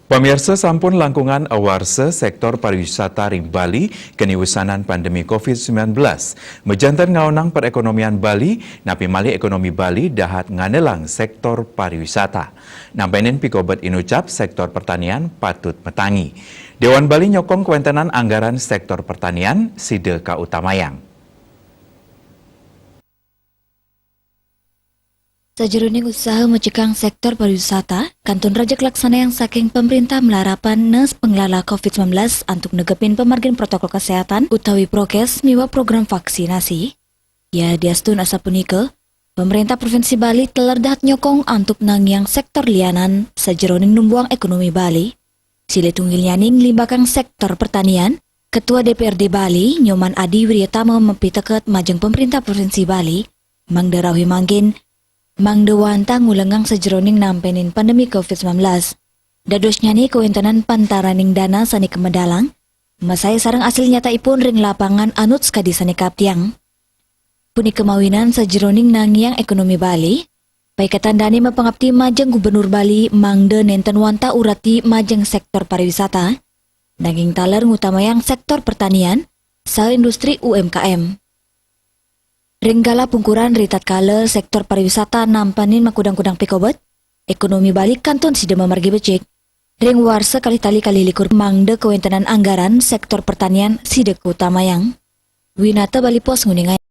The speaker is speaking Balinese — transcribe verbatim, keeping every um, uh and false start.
Pamirsa, sampun langkungan awarsa sektor pariwisata ring Bali keni wusanan pandemi covid sembilan belas. Majanten ngaonang perekonomian Bali, napi malih ekonomi Bali dahat ngandelang sektor pariwisata. Nampenin pikobet inucap sektor pertanian patut matangi. Dewan Bali nyokong kawentenan anggaran sektor pertanian sida kautamayang. Sajeroning usaha mecekang sektor pariwisata, kantun raja kalaksanayang saking pamrintah malarapan nes pengelala covid sembilan belas antuk negepin pamargin protokol kesehatan utawi prokes miwah program vaksinasi. Ya diastun asapunika, pamrintah Provinsi Bali teler dahat nyokong antuk nangiang sektor lianan sajeroning numbuhang ekonomi Bali. Silih tunggilnyaning limbakang sektor pertanian, Ketua D P R D Bali, Nyoman Adi Wiryatama mapiteket majeng pamrintah Provinsi Bali, mangda rauh mangkin, mangda wantah ngulengang sajeroning nampenin pandemi covid sembilan belas. Dadosnyane kawentenan pantaraning dana sane kamedalang, masae sareng asil nyataipun ring lapangan anut sakadi sane kaaptiang. Punika mawinan sajeroning nangiang ekonomi Bali, paiketan dane mapangapti majeng Gubernur Bali mangda nenten wantah urati majeng sektor pariwisata, nanging taler ngutamayang sektor pertanian saha industri U M K M. Ring galah pungkuran ritatkala sektor pariwisata nampenin makudang-kudang pikobet, ekonomi Bali kantun sida mamargi becik. Ring warsa kalih tali kalih likur mangda kawentenan anggaran sektor pertanian sida kautamayang. Winata Bali Post nguningain.